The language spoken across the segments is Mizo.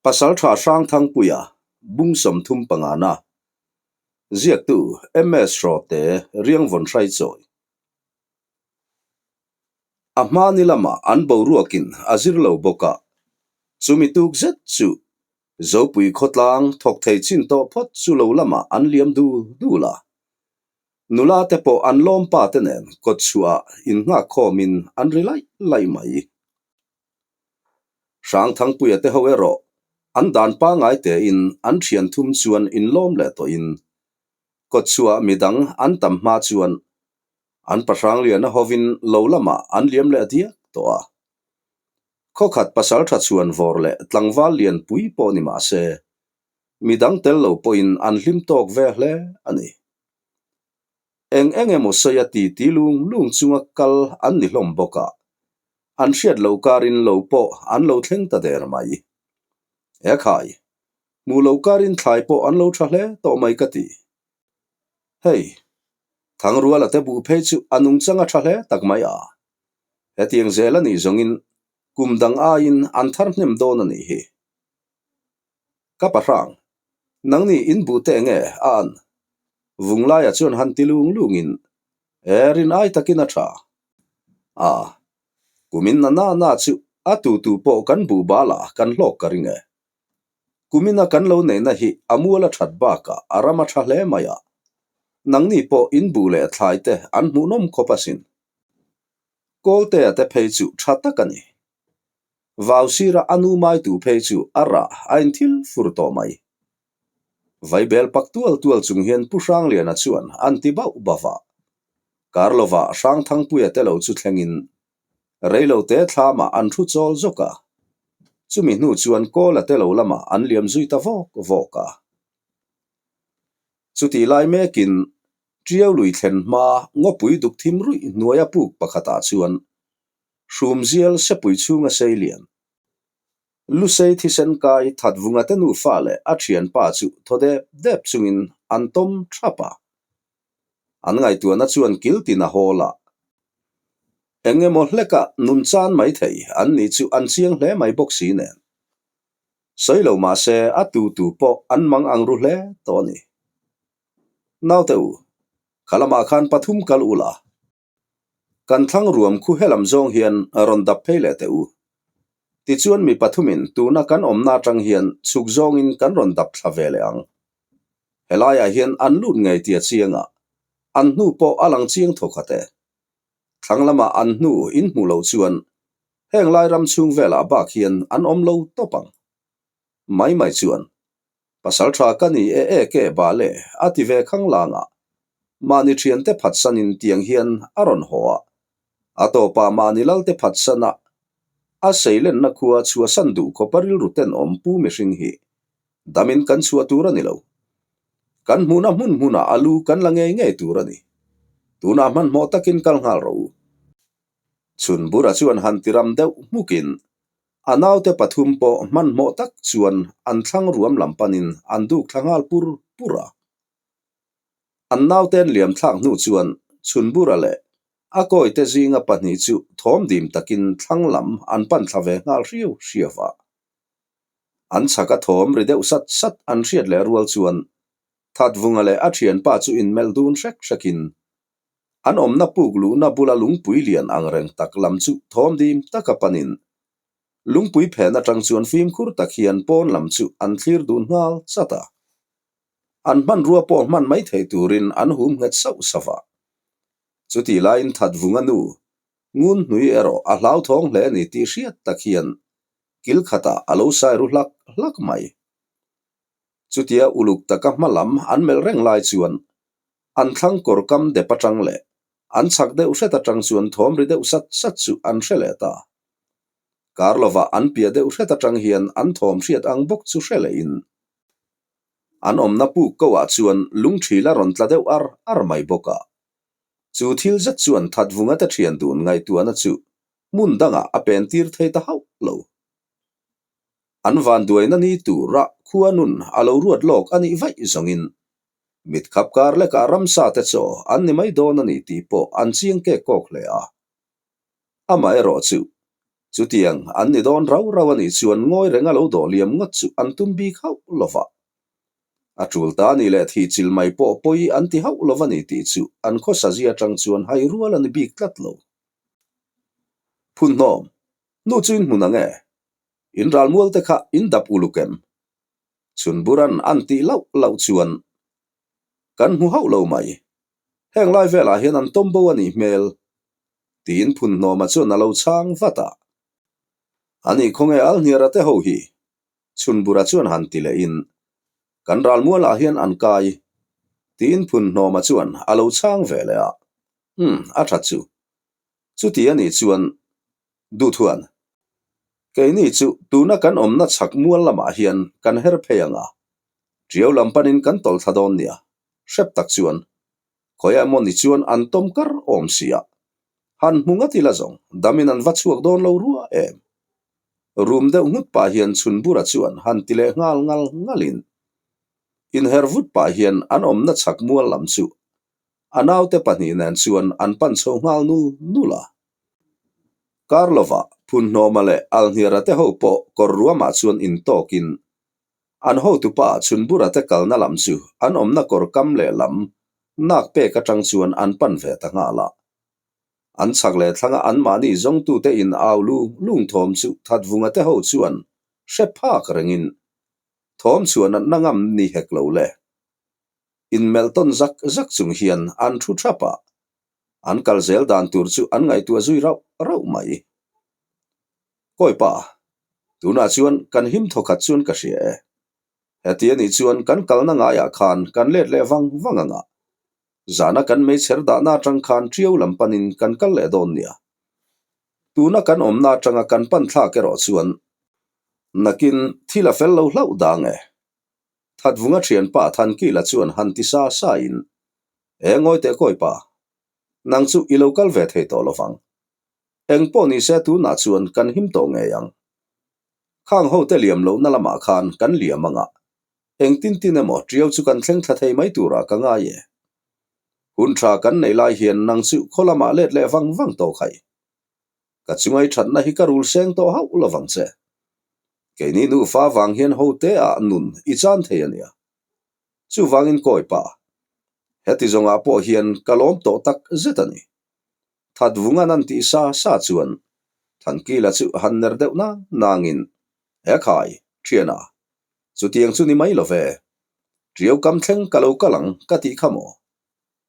Pasaltha Hrangthangpuia, Bung 35 na, Ziaktu MS Hrawte Riangvawn Hraichawi. A hma ni lamah an boruakin a zir lo bawk a, chumi tuk zet chu Zopui khawtlang thawk thei chin tawh phawt chu lo lamah an liam dul dul a. Nula te pawh an lawmpa te nen kawtchhuah innghak khawmin an ri laih laih mai. Hrangthangpuia te ho erawh an dan pangngai tein an thian thum chuan inlawm leh tawhin kawtchhuah midang an tam hma chuan an Pahrangliana hovin lo lamah an liam leh diak tawh a. Khawkhat pasaltha chhuan vawr leh tlangval lian pui pawh ni mah se, midang tel lo pawhin an hlim tawk ve hle a ni. Eng eng emaw sawi a titi lung lung chunga kal an ni hlawm bawk a, an hriat loh karin lo pawh an lo thleng ta der mai. E khai, hmuh loh karin thlai pawh an lo tha hle tawh mai ka ti. Hei, Thangruala te buh phei chu a nungchang a tha hle tak mai a. Hetiang zel a nih zawngin kum dang aiin an thar hnem dawn a nih hi. Ka pahrang, nangni in buh teh nge a an? Vunglaia chuan han ti lung lungin, E rin ai takin a tha. A, kumin na na na chu a tu tu pawh kan buh bal a kan hlawk ka ring e. Kumina kan lo neihna hi a mual a that bakah a ram a tha hle mai a, nangni pawh in buh leh thlai te an hmuhnawm khawp asin. Kawltea te phei chu tha tak a ni. Vau sira a nu mai tu phei chu a rah a inthil fur tawh mai. Vaibel pak tual tual chung hian Pu Hrangliana chuan an ti bauh bauh a. Kar lovah Hrangthangpuia te lo chu thlengin reilote thlamah an thu chawl zawk a. Chumi hnu chuan Kawla te lo lamah an liam zui ta vawk vawk a. Chutih lai mekin Tiau lui thlen hma ngawpui duk thim ruih hnuaia puk pakhatah chuan Hrumzial sepui chhunga sei lian. Lusei thisen kai Thatvunga te nufa leh a thianpa chu thaw dep dep chungin an tawm thap a. An ngaihtuahna chuan kil tin a hawl a. Eng emaw hleka nun chan mai thei an nih chu an chiang hle mai bawk si nen. Sawi lo mah se a tu tu pawh an mang ang ru hle tawh a ni. Naute u, kha lamah khan pathum kal ula. Kan thlang ruam khu helam zawng hian rawn dap phei leh teh u. Tichuan mi pathumin tuna kan awmna atang hian chhuk zawngin kan rawn dap thla ve leh ang. Helaiah hian an lut ngei tia chianga an hnu pawh a lang chiang tho khat e. Thlang lamah an hnu in hmuh loh chuan heng lai ram chhung velah bak hian an awm lo tawp ang. Mai mai chuan Pasal tha ka ni e e ke bale a ti ve khang lang a, mahni thiante phatsanin tiang hian a rawn haw a, a tawpah mahni lalte phatsana a seilenna khua chhuahsan duh khawp a rilru tenawm pu mihring hi damin kan chhuah tur a ni lo. Kan hmuhna hmun hmunah a lu kan la ngei ngei tur a ni. Tunah hmanhmawh takin kal nghal rawh u. Chhunbura chuan han tiram deuh hmukin A naute pathum pawh hmanhmawh tak chuan an thlang ruam lam panin an duk thla nghal pur pur a. An nauten liam thlak hnu chuan Chhunbura leh a kawite zinga pahnih chu thawm dim takin thlang lam an pan thla ve nghal hriau hriau a. An chhaka thawm ri deuh sat sat an hriat leh rual chuan Thatvunga leh a thianpa chu inmelh dun hrek hrekin An awmna puk luhna bula lungpui lian ang reng tak lam chu thawm dim taka panin lungpui phen atang chuan fimkhur tak hian pawn lam chu an thlir dun nghal chat a. An hmanrua pawh hman mai thei turin an hum nghet sauh sauh a. Chutih laiin Thatvunga nu ngun hnui erawh a hlauthawng hle a ni tih hriat tak hian kil khatah a lo sai ru hlak hlak mai. Chutia uluk taka hma lam an melh reng lai chuan an thlang kawr kam dep atang leh an chhak deuh hret atang chuan thawm ri deuh sat sat chu an hre leh ta. Kar lovah an piah deuh hret atang hian an thawm hriat ang bawk chu hre lehin an awmna puk ko ah chuan lungthil a rawn tla deuh ar ar mai bawk a. Chu thil zet chuan Thatvunga te thian dun ngaihtuahna chu hmun dangah a pen tir thei ta hauh lo. An vanduaina ni tura khua nun a lo ruat lawk a nih vaih zawngin mit khap kar lekah ramsa te chaw an ni mai dawn a ni tih pawh an chiang kek kawk hle a. Amaherawh chu, Chutiang an ni dawn rau rau a nih chuan ngawi renga lo dawh liam ngawt chu an tum bik hauh lo va. A tul ta a nih leh thih chil mai pawh pawi an ti hauh lo va ni tih chu an khawsa zia atang chuan hai rual a ni bik tlat lo. Phunhnawm, nu chu in hmun ang e. In ralmual te kha in dap uluk em? Chhunburan an tih lauh lauh chuan kan hmu hauh lo mai. Heng lai velah hian an tawm bo a nih hmel, tiin Phunhnawma chuan a lo chhang vat a. Ani khawnge Alhniara te ho hi? Chhunbura chuan han ti lehin, Kan ralmualah hian an kai, tiin Phunhnawma chuan a lo chhang ve leh a. Umm, a tha chu. Chuti a nih chuan Duhthuan, Keini chu tuna kan awmna chhak mual lamah hian kan her phei ang a, Tiau lam panin kan tawlh thla dawn nia, hrep tak chuan khawiah emaw ni chuan an tawm kar awm si a, han hmu ngat ila zawng damin an va chhuak dawn lo rua em. Rum deuh nghut pah hian Chhunbura chuan han ti leh nghal ngal ngalin inher vut pah hian an awmna chhak mual lam chu a naute pahnih nen chuan an pan chho nghal nul nul a. Kar lovah Phunhnawma leh Alhniara te ho pawh kawr ruamah chuan intawkin an hotupa Chhunbura te kalna lam chu an awmna kawr kam leh lam nak pek atang chuan an pan ve ta nghal a. An chhak leh thlanga anmahni zawngtute in au lu lung thawm chu Thatvunga te ho chuan hre phak rengin thawm chhuah natna ngam ni hek lo le. Inmelh tawn zak zak chung hian an thu thap a, an kal zel dan tur chu an ngaihtuah zui rauh rauh mai. Kawipa, tunah chuan kan him thawkhat chuan ka hria e. Heti anih chuan kan kalna ngaiah khan kan let leh vang vang ang a, zana kan meichher dahna atang khan Tiau lam panin kan kal leh dawn nia. Tuna kan awmna atanga kan pan thlak erawh chuan nakin thil a fel lo hlauh dang e. Thatvunga thianpa Thankila chuan han ti sa sa in, E ngawi teh kawi pa, nang chu i lo kal ve thei tawh lovang. Eng pawh ni se tunah chuan kan him tawh ngei ang. Khang ho te liam lohna lamah khan kan liam anga, eng tin tin emaw tiau chu kan thleng thla thei mai turah ka ngai e. Hun tha kan nei lai hian nang chu khaw lamah let leh vang vang tawh khai. Ka chungai thatna hi ka rul seng tawh hauh lovang che. Keini nufa vang hian ho te ah nun i chan thei a nia. Chuvangin kawi pa, heti zawngah pawh hian ka lawm tawh tak zet a ni. Thatvungan an tih sa sa chuan Thankila chu han ner deuh nang nangin, He khai, thiana, chutiang chu ni mai lo ve. Tiau kam thleng ka lo kal ang ka tih kha maw?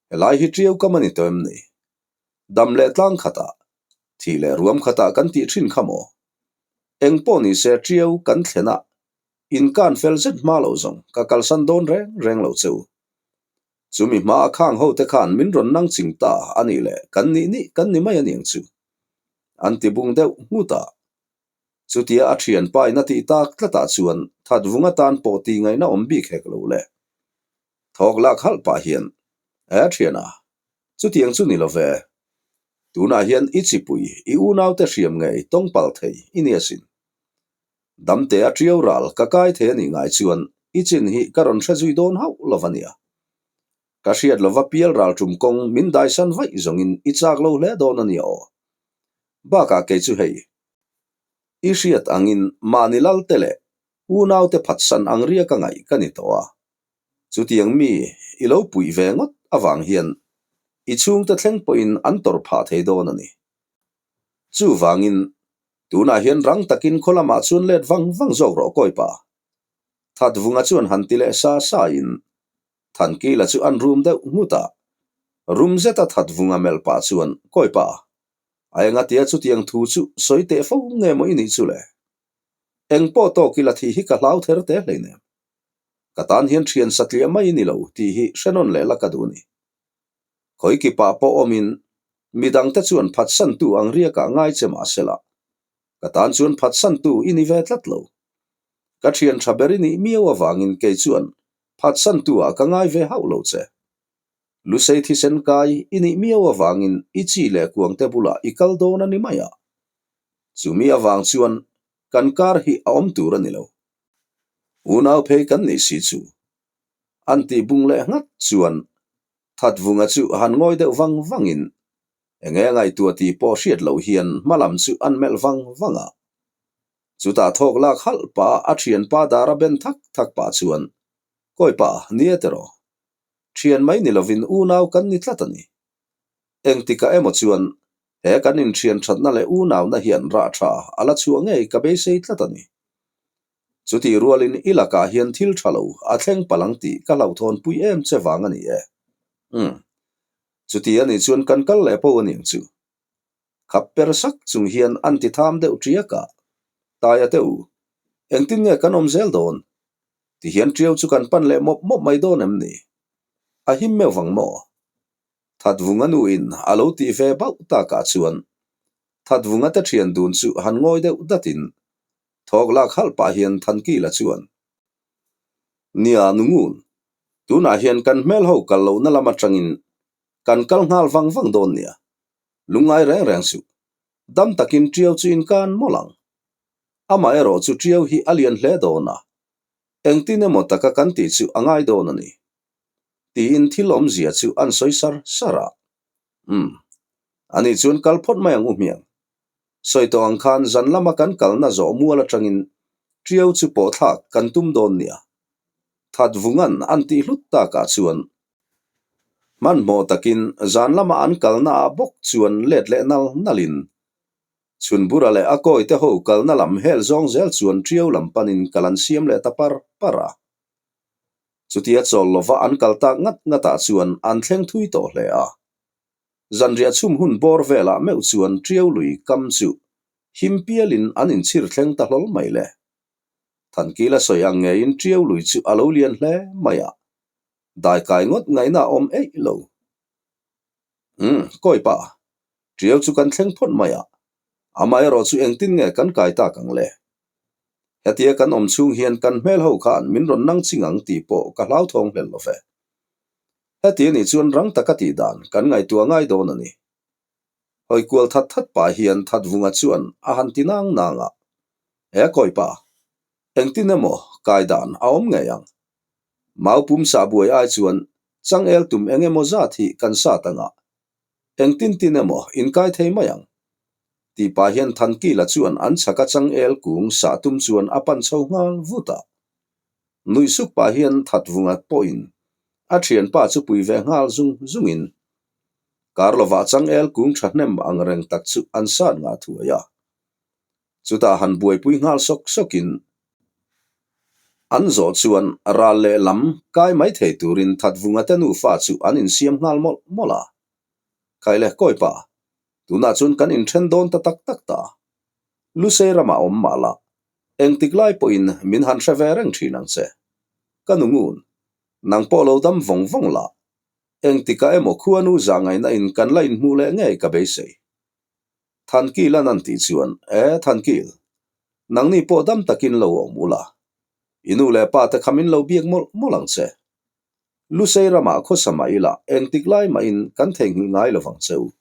Helai hi tiau kam a ni tawh em ni? Dam leh tlang khatah, thih leh ruam khatah kan tih thin kha maw? Eng pawh ni se tiau kan thlen a, in kan fel zet hma lo zawng ka kalsan dawn reng reng lo che u. Chumi hma a khang ho te khan min rawn nang ching ta a nih leh kan nih nih kan ni mai a niang chu. An ti bung deuh nghut a. Chutia a thianpa in a tih tak tlatah chuan Thatvung atan pawh tih ngaihna awm bik hek lo le. Thawk lak halh pah hian, E thiana, chutiang chu ni lo ve. Tunah hian i chipui, i unaute hriam ngei tawng pal thei i ni asin. Damte a tiau ral ka kai thei a nih ngai chuan i chin hi ka rawn hre zui dawn hauh lo va nia. Ka hriat lova pial ral tum kawng min daisan vaih zawngin i chak lo hle dawn a nia aw. Bakah kei chu hei, i hriat angin mahni lalte leh unaute phatsan ang riaka ngaih ka ni tawh a. Chutiang mi i lo puih ve ngawt avang hian i chhungte thleng pawhin an tawrh phah thei dawn a ni. Chuvangin Tunah hian rang takin khaw lamah chuan let vang vang zawk rawh kawi pa. Thatvunga chuan han ti leh sa sa in Thankila chu an rum deuh nghut a. Rum zeta Thatvunga melh pah chuan kawi pa, a engatia chutiang thu chu sawi teh fo nge maw i nih chu le? Eng pawh tawk ila thih hi ka hlau ther te hleinem. Ka tan hian thian satliah mai i ni lo tih hi hre nawn leh la ka duh ni. Khawikipah pawh awmin midangte chuan phatsantu ang riakah ngai che mah sela, ka tan chuan phatsantu i ni ve tlat lo. Ka thian tha ber i nih miau avangin kei chuan phatsantu-ah ka ngai ve hauh lo che. Lusei thisen kai i nih miau avangin i chi leh kuangte bulah i kal dawn a ni mai a. Chumi avang chuan kan kar hi a awm tur a ni lo. Unau phei kan nih si chu. An tih bung leh nghat chuan Thatvunga chu han ngawi deuh vang vangin. Enge a ngaihtuah tih pawh hriat loh hian hma lam chu an melh vang vang a. Chutah thawk lak halh pah a thianpa dar a ben thak thak pah chuan, Kawipa, ni e tiraw? Thian mai ni lovin unau kan ni tlat a ni. Engtikah emaw chuan he kan inthian thatna leh unauna hian rah tha a la chhuah ngei ka beisei tlat a ni. Chutih rualin i lakah hian thil tha lo a thleng palh ang tih ka hlauhthawnpui em che vang a ni e. Umm. Chuti a nih chuan kan kal leh pawh a niang chu. Khap per sak chung hian an ti tham deuh ṭiak a, Taia te u, engtin nge kan awm zel dawn? Tihian ṭiau chu kan pan leh mawp mawp mai dawn em ni? A him meuh vang maw? Thatvunga nuin a lo tih ve bauh takah chuan Thatvunga te ṭhian dun chu han ngawi deuh datin thawk lak halh pah hian Thankila chuan, Nia nungun, tunah hian kan hmel ho kal lohna lam aṭangin kan kal nghal vang vang dawn nia, lungngai reng reng suh, dam takin ṭiau chu in kan mawlh ang. Amaherawh chu ṭiau hi a lian hle dawn a, engtin emaw taka kan tih chu a ngai dawn a ni. Tiin thil awmzia chu an sawi sar sar a. Umm. Ani chuan kal phawt mai ang u hmiang. Sawi tawh ang khan zan lama kan kalna zawh mual atangin Ṭiau chu pawh thlak kan tum dawn nia. That vungan an tih hlut takah chuan hmanhmawh takin zan lama an kalna ah bawk chuan let leh nal nalin Chhunbura leh a kawite ho kalna lam hel zawng zel chuan Ṭiau lam panin kal an siam leh ta par par a. Chutia chawl lova an kal tak ngat ngatah chuan an thleng thui tawh hle a. Zanriah chhum hun bawr velah meuh chuan Ṭiau lui kam chu him pialin an inchhir thleng ta hlawl mai le. Thankila sawi ang ngeiin Ṭiau lui chu a lo lian hle mai a, daikai ngawt ngaihna a awm eih lo. Umm, kawipa, Ṭiau chu kan thleng phawt mai a, amaherawh chu engtin nge kan kai tak ang le? Hetia kan awm chhung hian kan hmel ho khan min rawn nang ching ang tih pawh ka hlauthawng hlel lo ve. Heti a nih chuan rang taka tih dan kan ngaihtuah ngai dawn a ni. Hawi kual that that pah hian Thatvunga chuan a han ti nang nang a, He kawipa, engtin emaw kai dan a awm ngei ang. Mau pum sah buai ai chuan changel tum eng emaw zat hi kan sat anga Engtin tin emaw inkai thei mai ang? Tih pah hian Thankila chuan an chhaka changel kung sah tum chuan a pan chho nghal vut a. Nuih suk pah hian Thatvunga pawhin a thianpa chu pui ve nghal zung zungin kar lovah changel kung thahnem ang reng tak chu an sat ngah thuai a. Chutah han buaipui nghal sawk sawkin an zawh chuan ral leh lam kai mai thei turin Thatvunga te nufa chu an insiam nghal mawlh mawlh a. Khai le kawipa, tunah chuan kan inthen dawn ta tak tak ta. Lusei ramah awm mah la, engtik lai pawhin min han hre ve reng thin ang che. Ka nu ngun, nang pawh lo dam vawng vawng la, engtikah emaw khuanu zahngaihna in kan la inhmuh leh ngei ka beisei. Thankil an an tih chuan, E Thankil, nangni pawh dam takin lo awm ula, i nu leh pa te kha min lo biak mawlh mawlh ang che. Lusei ramah khawsa mah ila engtik lai mahin kan theihnghilh ngai lo vang che u.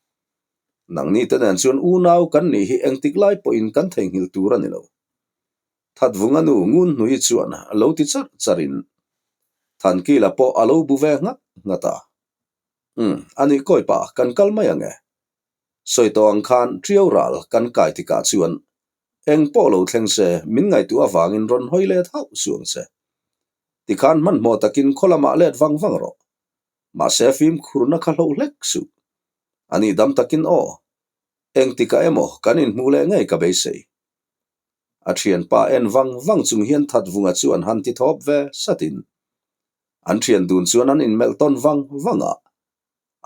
Nangni te nen chuan unau kan nih hi engtik lai pawhin kan theihnghilh tur a ni lo. Thatvunga nu ngun hnui chuan lo ti charh charhin Thankila pawh a lo bu ve nghat nghat a. Umm, anih kawipa kan kal mai ang e. Sawi tawh ang khan Ṭiau ral kan kai tikah chuan eng pawh lo thleng se min ngaihtuah avangin rawn hawi let hauh suh ang che. Tikhan hmanhmawh takin khaw lamah let vang vang rawh. Mahse fimkhurna kha hloh hlek suh. A nih dam takin aw, engtikah emaw kan inhmuh leh ngei ka beisei. A ṭhianpa en vang vang chung hian Thatvunga chuan han ti thawp ve satin an ṭhian dun chuan an inmelh tawn vang vang a.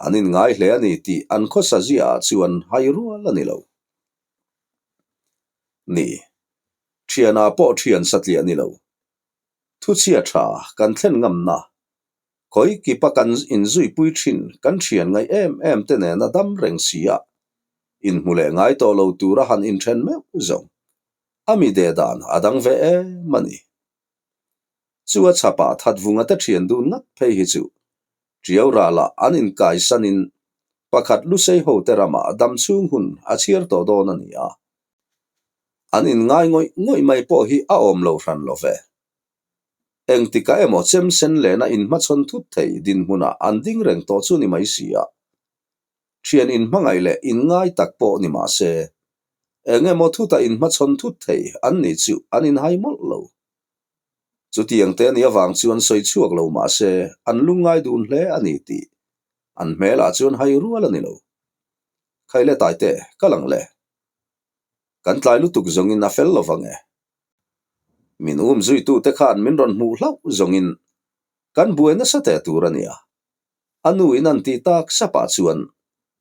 An inngai hle a ni tih an khawsa ziaah chuan hai rual a ni lo. Ni, thianah pawh thian satliah ni lo. Thuchhia tha kan thlen ngamna, khawi kipa kan inzuipui thin kan thian ngaih em em te nena dam reng si a, inhmu leh ngai tawh lo tura han inthen meuh zawng a mi deh dan a dang ve em a ni. Chu a chhapah Thatvunga te thian dun ngat phei hi chu Ṭiau ralah an inkaisanin pakhat Lusei hote ramah dam chhung hun a chhiar tawh dawn a ni a. An inngai ngawih ngawih mai pawh hi a awm lo hran lo ve. Engtikah emaw chem sen lena inhmachhawn thut thei dinhmunah an ding reng tawh chu ni mai si a. Thian inhmangaih leh inngai tak pawh ni mah se, eng emaw thuta inhmachhawn thut thei an nih chu an inhai mawlh lo. Chutiang te nih avang chuan sawi chhuak lo mah se an lungngai dun hle a ni tih an hmelah chuan hai rual a ni lo. Khai le Taite, ka lang le. Kan tlai lutuk zawngin a fel lovang e. Min um zuitute khan min rawn hmuh hlauh zawngin kan buai nasa teh tur a nia. A nu in an tih tak sapah chuan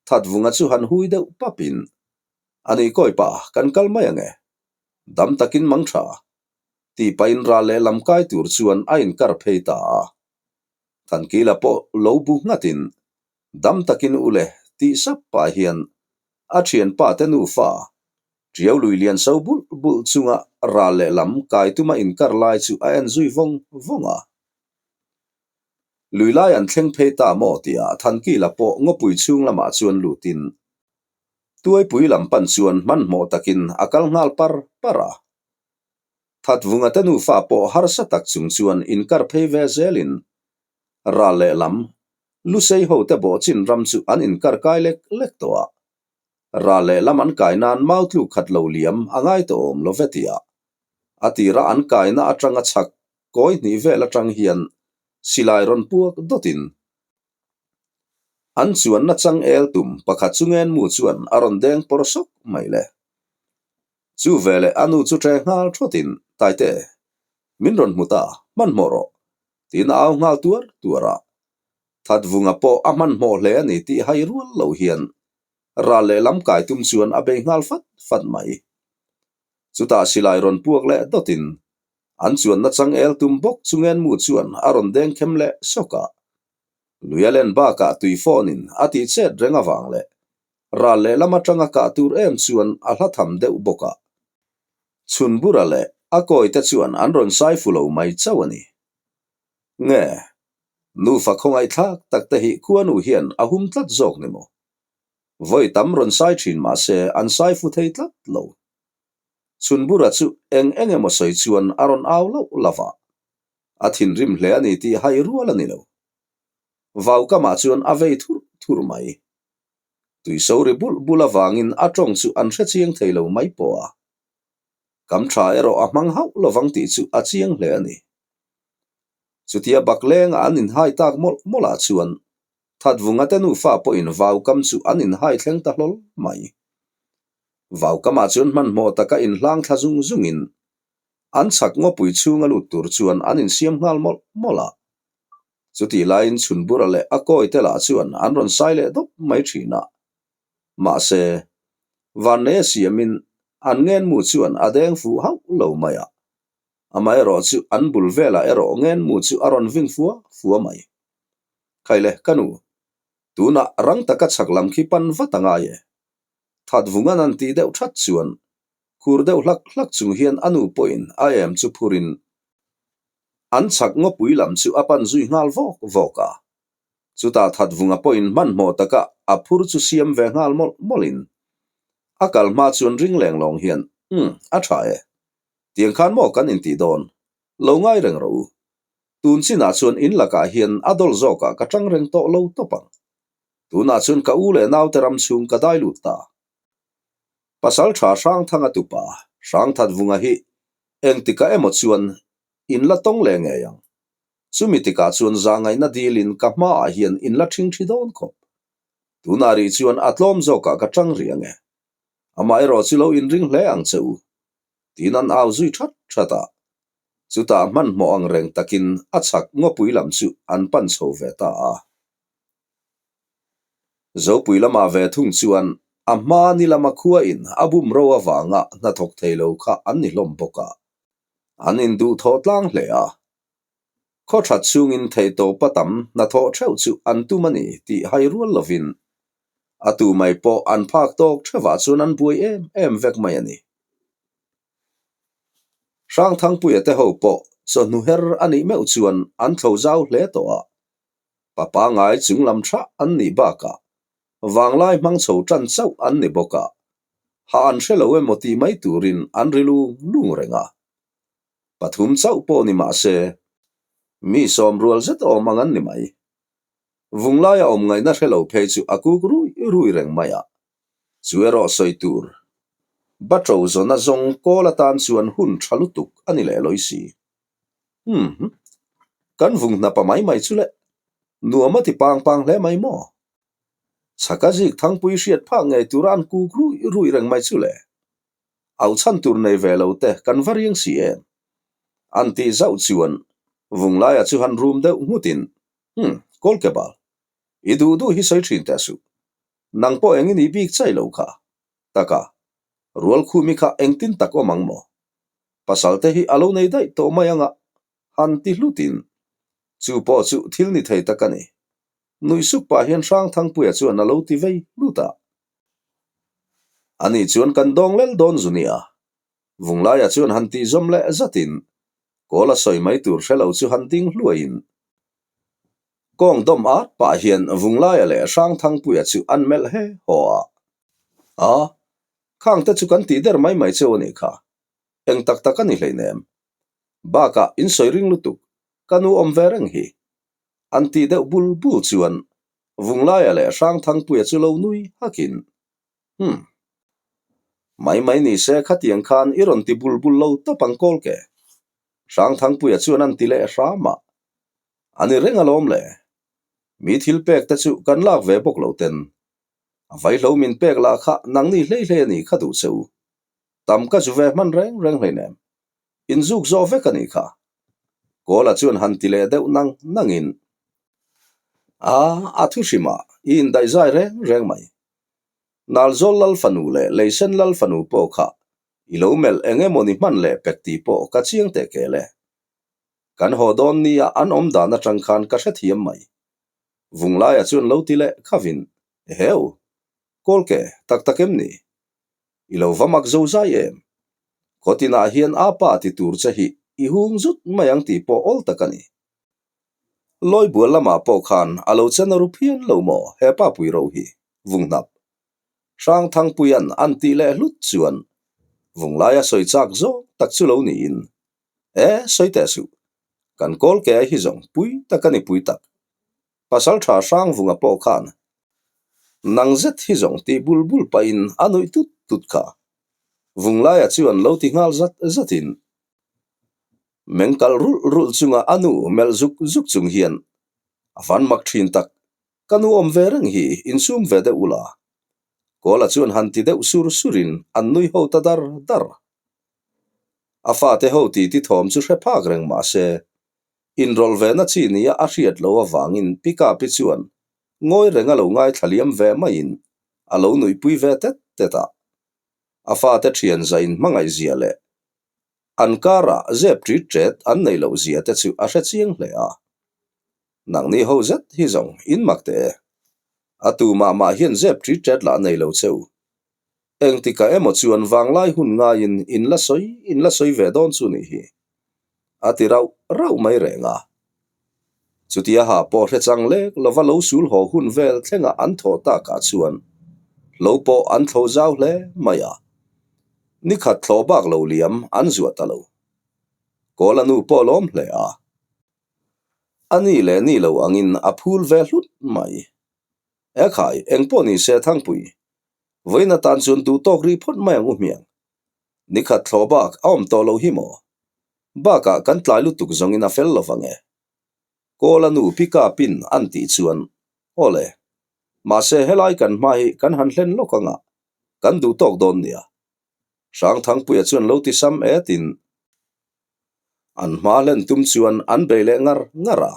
Thatvunga chu han hui deuh papin, A nih kawi pa, kan kal mai ang e. Dam takin mang tha. Tih pahin ral leh lam kai tur chuan a inkar phei ta a. Thankila pawh lo bu nghatin, Dam takin u le tih sap pah hian a thianpa te nufa Tiau lui lian so bulh bulh chunga ral leh lam kai tuma inkar lai chu a en zui vawng vawng a. Lui lai an thleng phei ta maw tia Thankila pawh ngawpui chhung lamah chuan lutin Tuaipui lam pan chuan hmanhmawh takin a kal nghal par par a. Thatvunga te nufa pawh harsa tak chung chuan inkar phei ve zelin ral leh lam Lusei hote bawhchin ram chu an inkar kai lek lek tawh a. Ral leh lam an kai nan mau tluk khat lo liam a ngai tawh awm lo ve tia a tira an kaina atanga chhak kawi hnih vel atang hian silai rawn puak dawtin an chuanna changel tum pakhat chu ngenmu chuan a rawn deng pawr sawk mai le. Chu veleh a nu chu ṭe nghal thawtin, Taite, min rawn hmu ta, hmanhmawh rawh, tiin a au nghal tuar tuar a. Thatvunga pawh a hmanhmawh hle a ni tih hai rual lo hian ral lehlam kai tum chuan a bei nghal fat fat mai. Chutah silai rawn puak leh dawtin an chuanna changel tum bawk chu ngenmu chuan a rawn deng khem leh sawk a. Lui a len bakah tui phone-in a tih chet reng avang leh ral lehlam atanga kah tur em chuan a hla tham deuh bawk a. Chhunbura leh a kawite chuan an rawn sai fu lo mai chauh a ni. Nge, nufa khawngaihthlak tak te hi khuanu hian a hum tlat zawk ni maw? Vawi tam rawn sai thin mah se an sai fu thei tlat lo. Chhunbura chu eng eng emaw sawi chuan a rawn au loh lo va, a thinrim hle a ni tih hai rual a ni lo. Vaukamah chuan a vei thurh thurh mai. Tuiso ri bulh bulh avangin a tawng chu an hre chiang thei lo mai pawh a. Kam tha erawh a hmang hauh lovang tih chu a chiang hle a ni. Chutia baklenga an inhai tak mawlh mawlhah chuan Thatvunga te nufa pawhin vaukam chu an inhai thleng ta hlawl mai. Vaukamah chuan hmanhmawh taka inhlang thla zung zungin an chhak ngawpui chhunga lut tur chuan an insiam nghal mawlh mawlh a. Chutih laiin Chhunbura leh a kawi te lah chuan an rawn sai leh dawp mai thin a. Mahse, Vanneia siamin an ngenmu chuan a deng fuh hauh lo mai a. Amaherawh chu an bul velah erawh ngenmu chu a rawn ving fua fua mai. Khaile, ka nu, tunah rang taka chhak lam khi pan vat a ngai e. Thatvungan an tih deuh that chuan khur deuh hlak hlak chung hian a nu pawhin a em chu phurin an chhak ngawpui lam chu a pan zui nghal vawk vawk a. Chutah Thatvunga pawhin hmanhmawh taka a phur chu siam ve nghal mawlh mawlhin a kal hma chuan ring leng lawng hian, Umm, a tha e. Tiang khan maw kan intih dawn? Lo ngai reng rawh u. Tun chinah chuan in lakah hian a dawl zawkah ka tang reng tawh lo tawp ang. Tunah chuan ka u leh naute ram chhung ka dai lut ta. Pasal tha Hrangthanga tupa Hrangthatvunga hi engtikah emaw chuan in la tawng leh ngei ang. Chumi tikah chuan zahngaihna dilin ka hmaah hian in la ṭhing ṭhi dawn khawp. Tunah rih chuan a tlawm zawkah ka ṭang rih ang e. Amaherawh chu lo inring hle ang che u. Tiin an au zui ṭhat ṭhat a. Chutah hmanhmawh ang reng takin a chhak ngawpui lam chu an pan chho ve ta a. Zopui lamah ve thung chuan a hma ni lama khuain a bum ro avanga hnathawk thei lo kha an ni hlawm bawk a, an induhthawh tlang hle a. Khaw that chhungin theihtawpa tam hnathawh theuh chu an tum a ni tih hai rual lovin a tu mai pawh an phak tawk theuhah chuan an buai em em vek mai a ni. Hrangthangpuia te ho pawh chawhnu her a nih meuh chuan an thlo zau hle tawh a, pa pangai chung lam thah an nih bakah vanglai hmang chho tan chauh an ni bawk a, hah an hre lo emaw tih mai turin an ri lung lung reng a. Pathum chauh pawh ni mah se, mi sawm rual zet awm ang an ni mai. Vunglaia awm ngaihna hre lo phei chu a kuk rui rui reng mai a, chu erawh sawi tur. Batro zawna zawng kawl atan chuan hun tha lutuk a ni leh lawi si. Umm, kan vung hnapa mai mai chu le, nuam a ti pang pang hle mai maw? Chhaka zik thangpui hriat phak ngei tura an kuk rui rui reng mai chu le. Au chhan tur nei ve lo te kan va riang si em? An tih zauh chuan Vunglaia chu han rum deuh nghutin, Umm, Kawlkebal, i duh duh hi sawi thin teh suh. Nang pawh eng i nih bik chai lo kha. Taka, Rualkhumi kha engtin tak awm ang maw? Pasal te hi a lo nei daih tawh mai anga han ti hlutin, chu pawh chu thil ni thei tak a ni. Nuih suk pah hian Hrangthangpuia chuan a lo ti vei hlut a. Ani chuan kan dawng lel dawn zu nia. Vunglaia chuan han tih zawm leh zatin kawl a sawi mai tur hre lo chu han ding hluaiin kawng dawm at pah hian Vunglaia leh Hrangthangpuia chu an melh he haw a. A, khang te chu kan tih der mai mai cheu a nih kha. Eng tak tak a ni hleinem. Bakah in sawi ring lutuk, ka nu awm ve reng hi. An tih deuh bul bul chuan Vunglaia leh Hrangthangpuia chu lo nui hakin, Humm. Mai mai ni se khatiang khan i rawn ti bul bul lo tawp ang kawl ke. Hrangthangpuia chuan an ti leh hram a. A ni reng alawm le. Mi thil pek te chu kan lak ve bawk lo ten. A vaihlo min pek lah kha nangni hlei hlei a nih kha duh che u. Tam ka zu ve hman reng reng hleinem. Inzuk zawh vek a nih kha. Kawla chuan han ti leh deuh nang nangin, A, a thu hrimah i indaihzai reng reng mai. Nalzawl lal fanu leh Leisen lal fanu pawh kha i lo melh eng emaw ni hman leh pek tih pawh ka chiang teh kel e. Kan haw dawn nia an awm dan atang khan ka hrethiam mai. Vunglaia chuan lo ti leh khavin, Eheu! Kawlke, tak tak em ni? I lo va mak zo zai em? Khawtinah hian a pa ti tur che hi i hung zut mai ang tih pawh awl tak a ni. Lawibual lamah pawh khan a lo chen a ru phian lo maw he pa pui ro hi? Vunghnap. Hrangthangpuia'n an tih leh hlut chuan Vunglaia sawi chak zawng tak chu lo niin, E, sawi teh suh. Kan kawl ke hi zawng pui tak a ni pui tak. Pasalṭha Hrangvunga pawh khan nang zet hi zawng tih bul bul pahin a nuih tut tut kha. Vunglaia chuan lo ti nghal zat zatin meng kalh rulh rulh chunga a nu melh zuk zuk chung hian a van mak ṭhin tak, ka nu awm ve reng hi insum ve deuh ula. Kawla chuan han ti deuh sur surin an nui ho ta dar dar. A fate ho titi thawm chu hre phak reng mah se Inrawlh ve na chi nia a hriat loh avangin Pickup hi chuan ngawi reng a lo ngaithla liam ve maiin a lo nuihpui ve tet tet a. A fate thian zain hmangaihzia leh an karah zep ṭit ṭet an neih loh zia te chu a hre chiang hle a. Nangni ho zet hi zawng in mak teh e. A tu mah mah hian zep ṭit ṭet lah nei lo che u. Engtikah emaw chuan vanglai hun ngaiin in la sawi in la sawi ve dawn chu nih hi. A ti rauh rauh mai reng a. Chutia ha pawh hre chang lek lova lo sul haw hun vel thlengah an thawh takah chuan hlo pawh an thlo zau hle mai a. Nikhat thlawh bak lo liam an zuah ta lo. Kawla nu pawh lawm hle a. A ni leh ni lo angin a phul ve hlut mai. Ekhai, engpawh ni se Thangpui, vawiin atan chuan duh tawk rih phawt mai ang u hmiang. Nikhat thlawh bak a awm tawh lo hi maw? Bakah kan tlai lutuk zawngin a fel lo vang e. Kawla nu Pi Kapin an tih chuan, Aw le, mahse helai kan hma hi kan han hlen lawk anga, kan duh tawk dawn nia. Hrangthangpuia chuan lo ti sam etin an hma hlen tum chuan an bei leh ngar ngar a.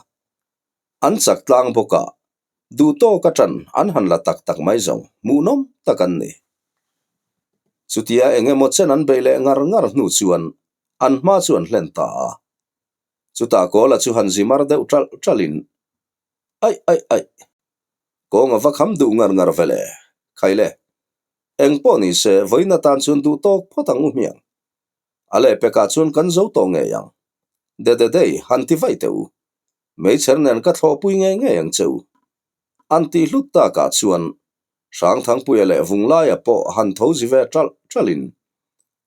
An chak tlang bawk a, Duh tawk aṭan an han la tak tak mai zawng hmuhnawm tak an ni. Chutia eng emaw chen an beih leh ngar ngar hnu chuan an hma chu an hlen ta a. Chutah Kawla chu han zi mar deuh ṭalh ṭalhin, Aih aih aih! Kawng a va kham duh ngar ngar ve le, Khaile. Eng pawh ni se vawiin atan chuan duh tawk phawt ang u hmiang. A lehpekah chuan kan zo tawh ngei ang. De de dei, han ti vaih teh u. Meichher nen ka thlawhpui ngei ngei ang che u. An tih hlut takah chuan Hrangthangpuia leh Vunglaia pawh han tho zi ve ṭalh ṭalhin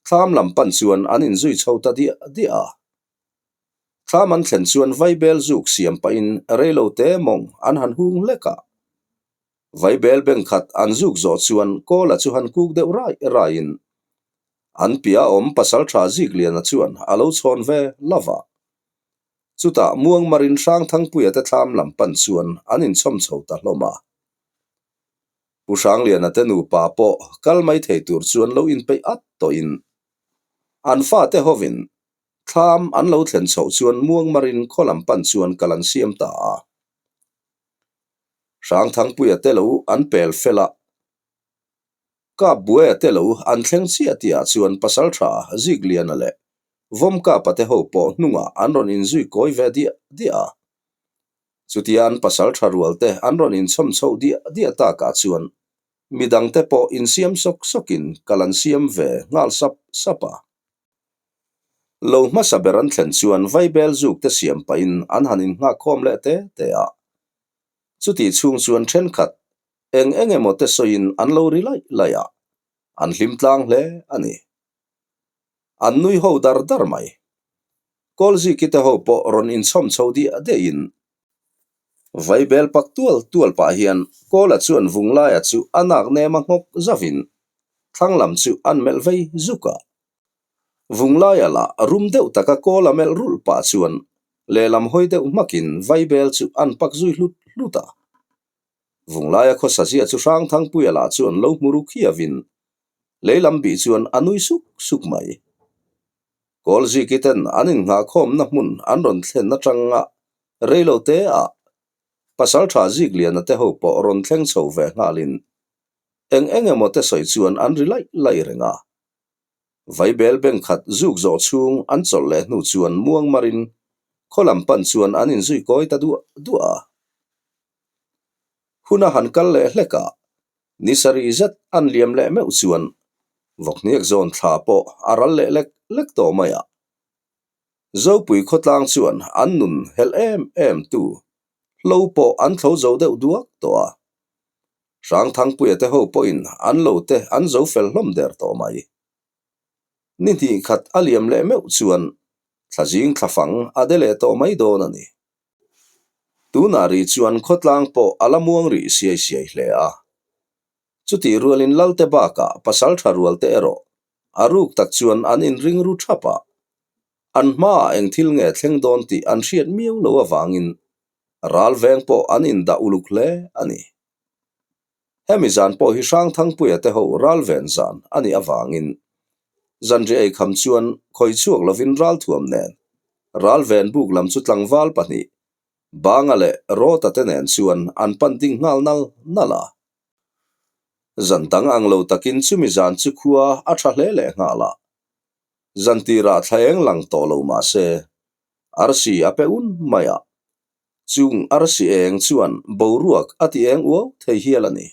thlam lam pan chuan an inzui chho ta diah diah a. Thlam an thlen chuan vaibel zuk siam pahin reilote mawng an han hung hlek a. Vaibel beng khat an zuk zawh chuan Kawla chu han kuk deuh rai raiin an piah awm pasaltha Zikliana chuan a lo chhawn ve lo va. Chutah Muangmarin Hrangthangpuia te thlam lam pan chuan an inchhawm chho ta hlawm a. Pu Hrangliana te nupa pawh kal mai thei tur chuan lo inpeih at tawhin an fate hovin Thlam an lo thlen chhoh chuan Muangmarin khaw lam pan chuan kal an siam ta a. Hrangthangpuia te lo an pel fel a, Kapbuaia te lo an thleng chiah tihah chuan Pasaltha Zikliana leh Vawmkapa te ho pawh hnungah an rawn inzui kawi ve diah diah a. Chutia an pasaltha rual te an rawn inchhawm chhoh diah diah takah chuan midangte pawh insiam sawk sawkin kal an siam ve nghal sap sap a. Lo hmasa ber an thlen chuan vaibel zuk te siam pahin an han innghak khawm leh te te a. Chutih chhung chuan thenkhat eng eng emaw te sawiin an lo ri laih laih a, an hlim tlang hle a ni. An nui ho dar dar mai. Kawlziki te ho pawh rawn inchhawm chho diah diahin vaibel pak tual tual pah hian Kawla chuan Vunglaia chu a nak nem a nghawk zavin thlang lam chu an melh vei zuk a. Vunglaia lah rum deuh taka Kawla melh rulh pah chuan lehlam hawi deuh hmakin vaibel chu an pak zui hlut hlut a. Vunglaia khawsa zia chu Hrangthangpuia lah chuan lo hmu ru khiavin leilam bih chuan a nui suk suk mai. Kawlziki ten an innghahkhawmna hmun an rawn thlen atanga reilo te ah Pasaltha Zikliana te ho pawh rawn thleng chho ve nghalin eng eng emaw te sawi chuan an ri laih laih reng a. Vaibel beng khat zuk zawh chhung an chawlh leh hnu chuan muangmarin khaw lam pan chuan an inzui kawi ta duah duah a. Hun a han kal leh hlek a, ni sarih zet an liam leh meuh chuan vawkhniak zawn thla pawh a ral leh lek lek tawh mai a. Zopui khawtlang chuan an nun helh em em tu hlo pawh an thlo zo deuh duak tawh a. Hrangthangpuia te ho pawhin an lo te an zo fel hlawm der tawh mai. Ni hnih khat a liam leh meuh chuan thlazing thlafang a de leh tawh mai dawn a ni. Tunah rih chuan khawtlang pawh a la muang rih siai siai hle a. Chutih rualin Lalte bakah pasaltha rualte erawh a ruk tak chuan an inring ru thap a. An hmaah eng thil nge thleng dawn tih an hriat miau lo avangin ral veng pawh an indah uluk hle a ni. Hemi zan pawh hi Hrangthangpuia te ho ral ven zan a nih avangin zanriah ei kham chuan khawi chhuak lovin ralthuam nen ral ven buk lam chu tlangval pahnih Banga leh Rawta te nen chuan an pan ding nghal nal nal a. Zan dang ang lo takin chumi zan chu khua a tha hle leh nghal a. Zan tirah thla eng lang tawh lo mah se arsi a pe un mai a. Chung arsi eng chuan boruak a ti eng uau thei hial a ni.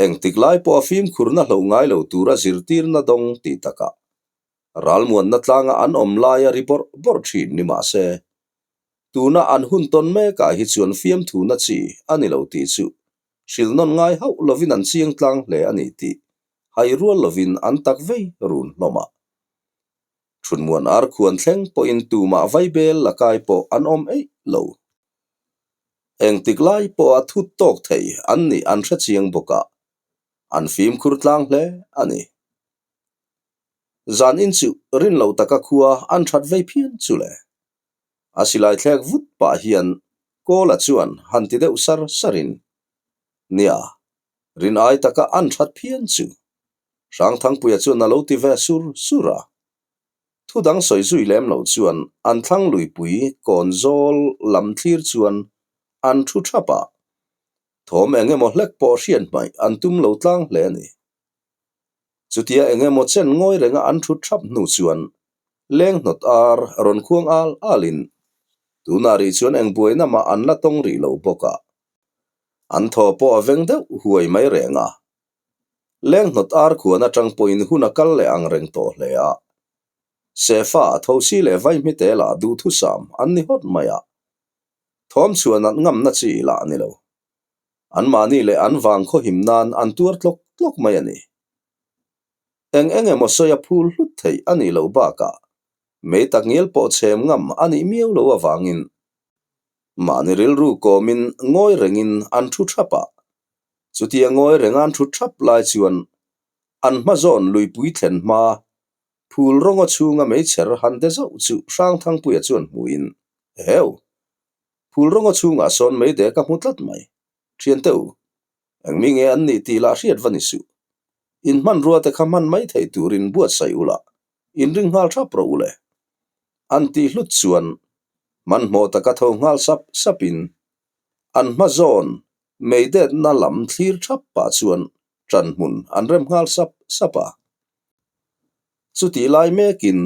Engtik lai pawh a fimkhurna hloh ngai lo tura zirtirna dawng tih takah ralmuanna tlanga an awm laia ri bawrh bawrh thin ni mah se, tuna an hun tawn mekah hi chuan fiamthuna chi a ni lo tih chu hrilh nawn ngai hauh lovin an chiang tlang hle a ni tih hai rual lovin an tak vei run hlawm a. Thunmuan ar khuan thleng pawhin tumah vaibel la kai pawh an awm eih lo. Engtik lai pawha thut tawk thei an nih an hre chiang bawk a, an fimkhur tlang hle a ni. Zan in chu rin lo taka khua an that vei phian chu le. A silai thlek vut pah hian Kawla chuan han ti deuh sar sarin, Nia, rin ai taka an that phian chu. Hrangthangpuia chuan a lo ti ve sur sur a. Thu dang sawi zui lem lo chuan an thlang luipui kawn zawl lam thlir chuan an thu thap a. Thawm eng emaw hlek pawh hriat hmaih an tum lo tlang hle a ni. Chutia eng emaw chen ngawi renga an thut thap hnu chuan leng hnawt ar rawn khuang al alin tunah rih chuan eng buaina mah an la tawng rih lo bawk a. An thaw pawh a veng deuh huai mai reng a. Leng hnawt ar khuan atang pawhin hun a kal leh ang reng tawh hle a. Sefa thosi leh vaihmite lah duhthusam an ni hawt mai a. Thawm chhuan an ngamna chi lah a ni lo. Anmahni leh an vang khawhim nan an tuar tlawk tlawk mai a ni. Eng eng emaw sawi a phul hlut theih a nih loh bakah. Mei takngial pawh chhem ngam a nih miau lo avangin mahni rilru kawmin ngawi rengin an thu thap a. Chutia ngawi renga an thu thap lai chuan an hma zawn luipui thlen hma phul rawnga chhunga meichher han de zauh chu Hrangthangpuia chuan hmuhin, Eheu! Phul rawnga chhungah sawn meide ka hmu tlat mai. Thiante u, engmi nge an nih tih lah hriat va ni suh. In hmanrua te kha hman mai theih turin buatsaih ula, inring nghal thap rawh u le. An tih hlut chuan hmanhmawh taka tho nghal sap sapin an hma zawn meidetna lam thlir thap pah chuan ṭan hmun an rem nghal sap sap a. Chutih lai mekin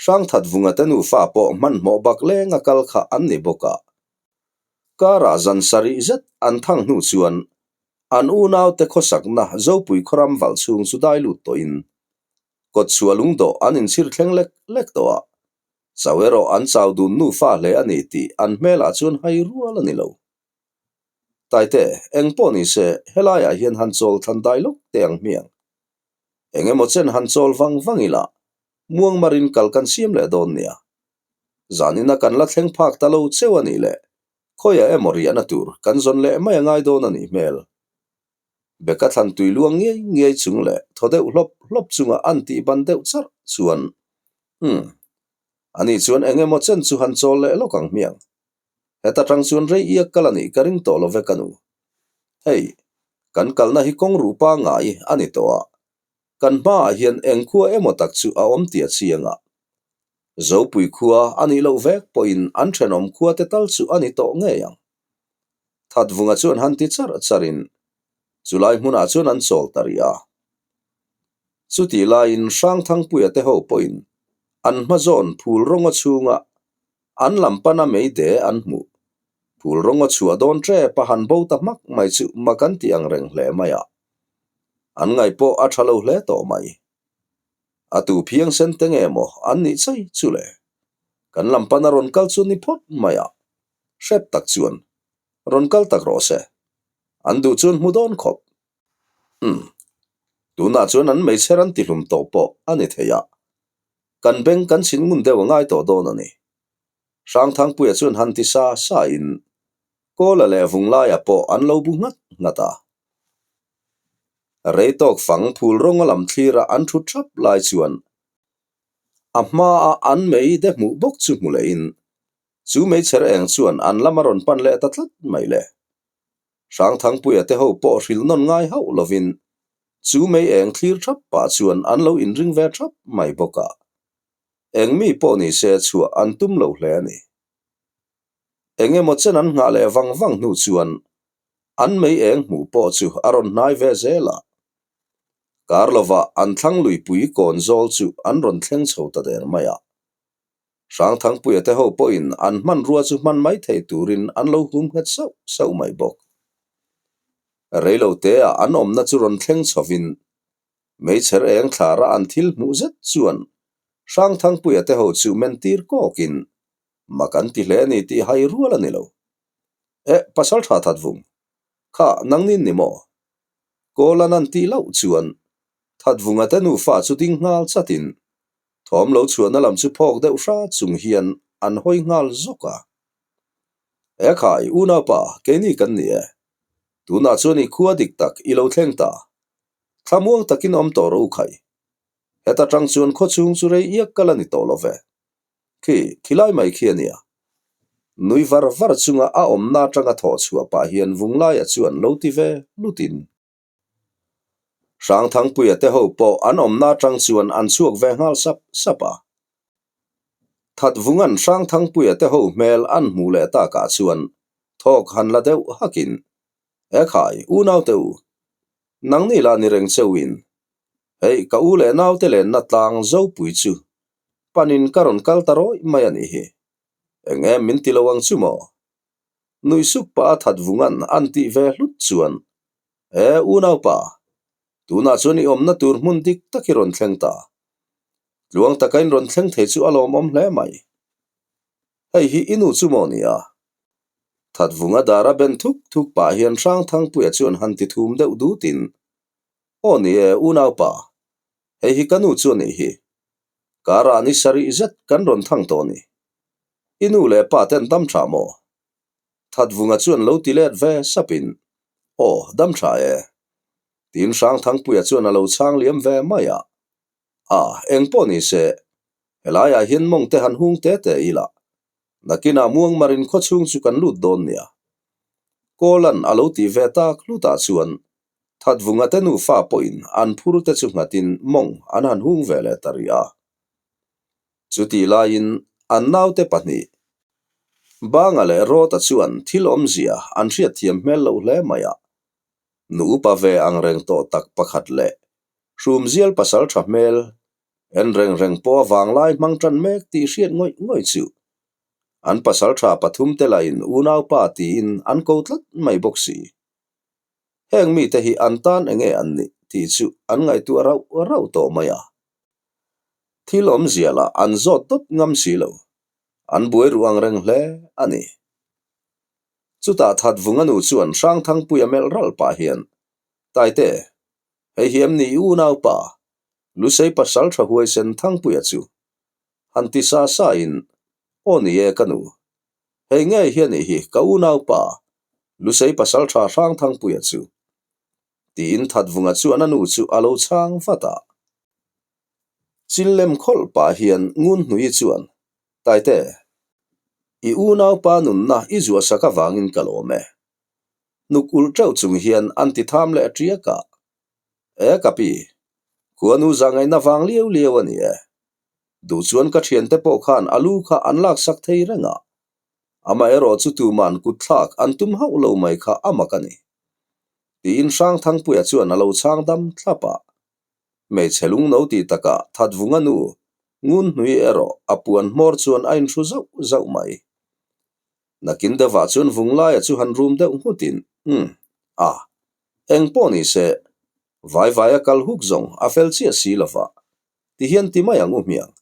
Hrangthat vunga te nufa pawh hmanhmawh bak lenga kal kha an ni bawk a. Karah zan sarih zet an thang hnu chuan an unaute khawsakna Zopui khawram valh chhung chu dai lut tawhin kawtchhuah lungdawh an inchhir thleng lek lek tawh a, chau erawh an chau dun nufa hle a ni tih an hmelah chuan hai rual a ni lo. Taite, eng pawh ni se helaiah hian han chawl thlan dai lawk teh ang hmiang. Eng emaw chen han chawl vang vang ila muangmarin kal kan siam leh dawn nia. Zanina kan la thleng phak ta lo cheu a nih leh khawiah emaw riahna tur kan zawn leh mai a ngai dawn a nih hmel. Beka thlan tui luang ngiai ngiai chung leh thaw deuh hlawp hlawp chunga an tih ban deuh charh chuan Umm. Ani chuan eng emaw chen chu han chawl leh lawk ang hmiang. Heta tang chuan rei iak kal a nih ka ring tawh lo ve ka nu. Hei, kan kalna hi kawng ruh pangngai a ni tawh a, Kan hmaah hian eng khua emaw tak chu a awm tih a chiang a. Zopui khua a nih loh vek pawhin an thenawm khua te tal chu a ni tawh ngei ang. Thatvunga chuan han ti char charin chulai hmunah chuan an chawl ta rih a. Chutih laiin Hrangthangpuia te ho pawhin an hma zawn phul rawnga chhunga an lam pana meide an hmuh. Phul rawnga chhuah dawn tep a han bo ta hmak mai chu mak an ti ang reng hle mai a. An ngaih pawh a tha lo hle tawh mai. A tu phiang sen te nge maw an nih chai chu le? Kan lam pana rawn kal chu ni phawt mai a, hrep tak chuan rawn kal tak rawh se. An duh chuan hmu dawn khawp. Umm. Tunah chuan an meichher an tihlum tawh pawh a ni thei a, kan beng kan chhin ngun deuh a ngai tawh dawn a ni. Hrangthangpuia chuan han ti sa sa in Kawla leh Vunglaia pawh an lo bu nghat nghat a. Rei tawk fang phul rawnga lam thlira an thu thap lai chuan a hmaa an mei de hmuh bawk chu hmu lehin chu meichher eng chuan an lam a rawn pan leh ta tlat mai le. Hrangthangpuia te ho pawh hrilh nawn ngai hauh lovin chu mei eng thlir thap pah chuan an lo inring ve thap mai bawk a. Eng mi pawh ni se chhuah an tum lo hle a ni. Eng emaw chen an nghah leh vang vang hnu chuan an mei eng hmuh pawh chu a rawn hnai ve zel a. Kar lovah an thlang luipui kawn zawl chu an rawn thleng chho ta der mai a. Hrangthangpuia te ho pawhin an hmanrua chu hman mai thei turin an lo hum nghet sauh sauh mai bawk. Reiloteah an awmna chu rawn thleng chhovin Meichher eng thlara an thil hmuh zet chuan Hrangthangpuia te ho chu mentir kawkin mak an ti hle a ni tih hai rual a ni lo. Eh, pasal tha that vung. Kha, nangnin ni maw? Kawlan an tih loh chuan Thatvunga te nufa chu ding nghal chatin thawm lo chhuahna lam chu phawk deuh hra chung hian an hawi nghal zawk a. E khai, unaupa, keini kan ni e. Tunah chuan i khua dik tak i lo thleng ta. Thlamuang takin awm tawh rawh u khai. Heta tang chuan khawchhung chu rei iak kal a ni tawh lo ve. Khi, khilai mai khi a nia. Nui var var chunga a awmna atanga thawh chhuah pah hian Vunglaia chuan lo ti ve lutin. Hrangthangpuia te ho pawh an awmna atang chuan an chhuak ve nghal sap sap a. Thatvungan Hrangthangpuia te ho hmel an hmuh leh takah chuan thawk han la deuh hakin, Ekhai, unaute u, nangni lah ni reng cheuhin, hei ka u leh naute lenna tlang Zopui chu panin ka rawn kal ta rawih mai a nih hi. Eng em min ti lo ang chu maw? Nui suk pah a that vungan an tih ve hlut chuan, E unaupa, tunah chuan i awmna tur hmun dik tak i rawn thleng ta. Tluang taka in rawn thleng thei chu a lawmawm hle mai. Hei hi i nu chu maw ni a? That vunga dara ben thuk thuk pah hian Hrangthangpuia chuan han ti thum deuh dutin, Aw ni e unaupa, Hei hi ka nu chu a nih hi. Karah ni sarih zet kan rawn thang tawh ni. I nu leh pa ten dam tha maw? Thatvunga chuan lo ti let ve sapin, Aw, dam tha e. Tiin Hrangthangpuia chuan a lo chhang liam ve mai a. A, eng pawh ni se, helaiah hian mawng te han hung te te ila, nakinah muangmarin khawchhung chu kan lut dawn nia. Kawlan a lo tih ve tak hlutah chuan Thatvunga te nufa pawhin an phur te chu nghatin mawng an han hung ve leh ta rih a. Chutih laiin an naute pahnih, Banga leh Rawta chuan thil awmzia an hriatthiam hmel loh hle mai a. Nu upa ve ang reng tawh tak pakhat leh Hrumzial pasal tha hmel en reng reng pawh a vanglai hmang tan mek tih hriat ngawih ngawih chu an pasal tha pathum te lahin unaupa tiin an ko tlat mai bawk si. Heng mite hi an tan enge an nih tih chu an ngaihtuah rauh rauh tawh mai a. Thil awmzia lah an zawt dawt ngam si lo. An buai ruh ang reng hle a ni. Chutah Thatvunga nu chuan Hrangthangpuia melh ralh pah hian, Taite, hei hi em ni i unaupa, Lusei pasal tha huaisen Thangpuia chu? Han ti sa sa in, Aw ni e ka nu. Hei ngei hi a nih hi ka unaupa, Lusei pasal tha Hrangthangpuia chu. Tiin Thatvunga chuan a nu chu a lo chhang vat a. Chil lem khawlh pah hian Ngunhnui chuan, Taite, i unaupa nunna i zuahsak avangin ka lawm e. Hnuk ulh teuh chung hian an ti tham leh ṭiak a. E ka pi, khuanu zahngaihna vang liau liau a ni e. Duh chuan ka thiante pawh khan a lu kha an laksak thei reng a. Amaherawh chu tuman kutthlak an tum hauh lo mai kha a mak a ni. Tiin Hrangthangpuia chuan a lo chhang dam thlap a. Hmeichhe lungno tih takah Thatvunga nu Ngunhnui erawh a puan hmawr chuan a inhru zauh zauh mai. Nakin deuhah chuan Vunglaia chu han rum deuh nghutin, Umm, a, eng pawh ni se, vai vai a kal huk zawng a fel chiah si lova, ti hian ti mai ang u hmiang.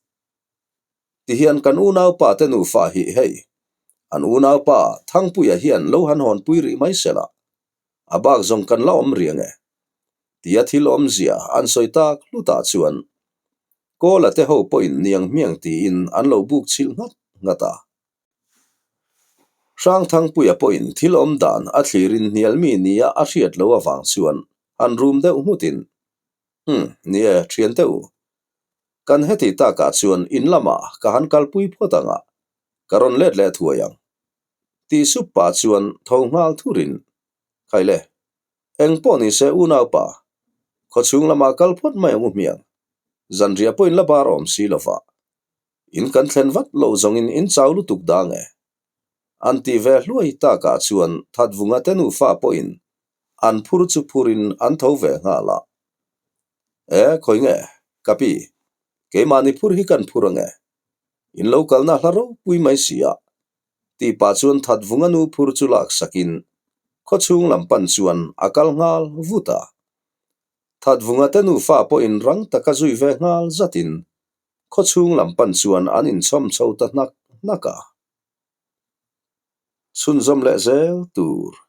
Ti hian kan unaupa te nufa hi hei, an unaupa Thangpuia hian lo han hawnpui rih mai se la, a bak zawng kan la awm riang e. Tia thil awmzia an sawi tak hlutah chuan Kawla te ho pawhin niang hmiang tiin an lo buk chhilh nghat nghat a. Hrangthangpuia pawhin thil awm dan a thlirin hnial mi nia a hriat lo avang chuan han rum deuh nghutin, Umm, ni e, thiante u. Kan heti takah chuan in lamah ka han kalpui phawt ang a, ka rawn let leh thuai ang. Tih sup pah chuan tho nghal thurin, Khaile, eng pawh ni se unaupa, khawchhung lamah kal phawt mai ang u hmiang. Zanriah pawhin la bar awm si lova, in kan thlen vat lo zawngin in chau lutuk dang e. An tih ve hluai takah chuan Thatvunga te nufa pawhin an phur chu phurin an tho ve nghal a. E, khawi nge, ka pi, keimahni phur hi kan phur ange. In lo kalna hla ropui mai si a, tih pah chuan Thatvunga nu phur chu lak sakin khawchhung lam pan chuan a kal nghal vut a. Thatvunga te nufa pawhin rang taka zui ve nghal zatin khawchhung lam pan chuan an inchhawm chho ta hnak hnak a. Chhunzawm leh zel tur.